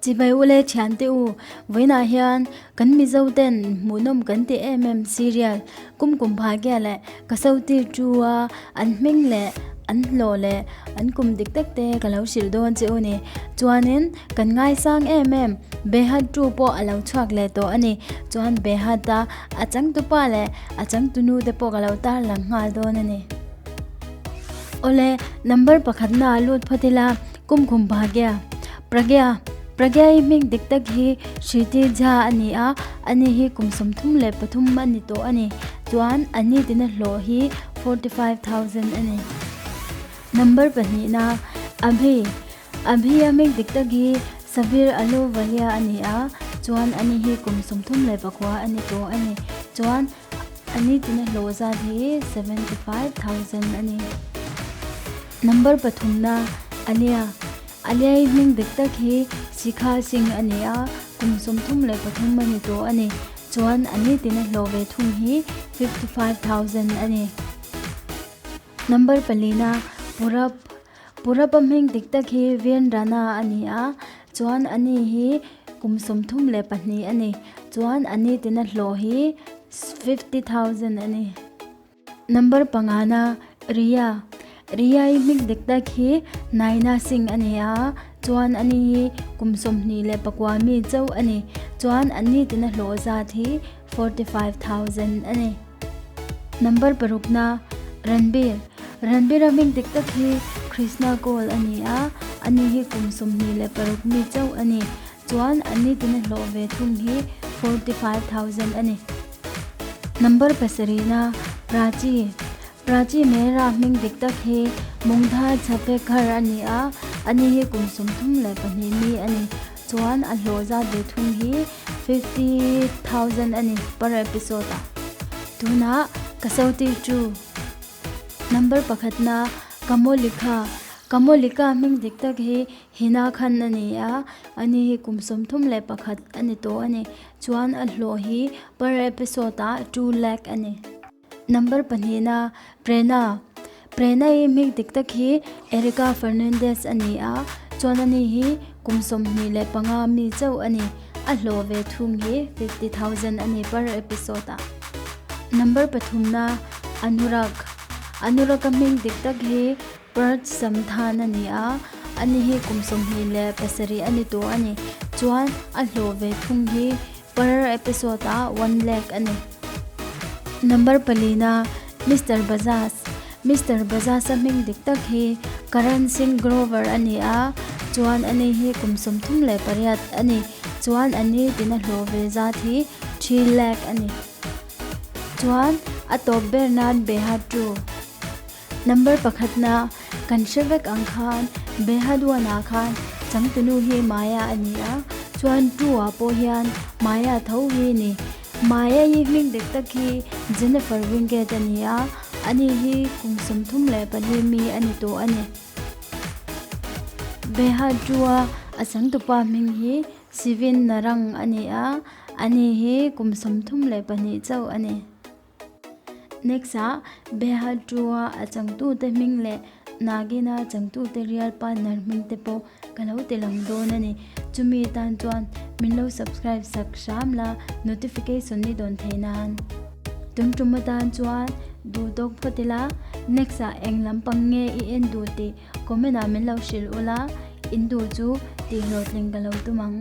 Chibai ule thiante u, vawiinah hian kan Mizo ten hmuhnawm kan ti em em serial Kumkum Bhagya leh Kasauti Tu a an hming leh an hlawh leh an kum dik tak te ka lo hrilh dawn che u ni. Chuanin kan ngaisang em em Behad Tu pawh a lo chhuak leh tawh a ni. Chuan Behad a a changtupa leh a changtunu te pawh ka lo tarlang nghal dawn a ni. Awle, number pakhatna a lut phawt ila, Kumkum Bhagya, Pragya, Pragya hi hming dik tak hi Shriti Jha a ni a, ani hi kum 33 a ni tawh a ni. Chuan a nitina hlawh hi 45,000 a ni. Number pahnihna, Abhi, Abhi a hming dik tak hi Sabir Ahluwalia a ni a, chuan ani hi kum 39 a ni tawh a ni. Chuan A nitina hlawh zat hi 75,000 a ni. Number pathumna, Alia. Alia hi hming dik tak hi Shikha Singh a ni a, kum 33 a ni tawh a ni. Chuan a nitina hlawh ve thung hi 55,000 a ni. Number palina, Purab. Purab-a hming dik tak hi Vin Rana a ni a, chuan ani hi kum 32 a ni. Chuan a nitina hlawh hi 50,000 a ni. Number pangana, Riya. Riya hi hming dik tak hi Naina Singh a ni a, chuan ani hi kum 29 mi chauh a ni. Chuan a nitina hlawh zat hi 45,000 a ni. Number parukna, Ranbir. Ranbir-a hming dik tak hi Krishna Kaul a ni a, ani hi kum 26 mi chauh a ni. Chuan a nitina hlawh ve thung hi 45,000 a ni. Number pasarihna, Prachi. Prachi Mehra hming dik tak hi Mungdha Chhapekar a ni a, ani hi kum 32 mi a ni. Chuan a hlawh zat ve thung hi 50,000 a ni per episode ah. Tunah Kasauti 2 Number pakhatna Kamolika Kamolika hming dik tak hi Hina Khan a ni a, ani hi kum 31 a ni tawh a ni. Chuan a hlawh hi per episode ah 2 lakh a ni. Number pahnihna, Prerna. Prerna hi hming dik tak hi Erica Fernandes a ni a, chuan ani hi kum 25 mi chauh a ni. A hlawh ve thung hi 50,000 a ni per episode ah. Number pathumna, Anurag. Anurag-a hming dik tak hi Parth Samthan a ni a, ani hi kum 27 a ni tawh a ni. Chuan a hlawh ve thung hi Per episode ah 1 lakh a ni. Number palina, Mister Bajaj. Mister Bajaj a hming dik tak hi Karan Singh Grover a ni a, chuan ani hi kum 38 a ni. Chuan a ni tina hlawh ve zat hi 3 lakh a ni. Chuan a tawp ber nan Behad 2. Number pakhatna, Kan hre vek ang khan Behaduan-ah khan changtunu hi Maya a ni a, chuan Tu-ah pawh hian Maya tho hi ni. Maya hi hming dik tak hi Jennifer Winget a ni a, ani hi kum 34 mi a ni tawh a ni. Behadua a changtupa hming hi Sivin Narang a ni a, ani hi kum 32 chauh a ni. Next ah Behadrua a changtute hming leh Nagina changtute real partner hming te pawh ka lo ti lang dawn a ni. Chumi tan chuan min lo subscribe sak hram la notification ni dawn thei nan. Tun tum atan chuan duh tawk phawt ila next ah eng lampang nge i en duh tih comment ah min lo hrilh ula in duh chu tih hlawhtling ka lo tum ang.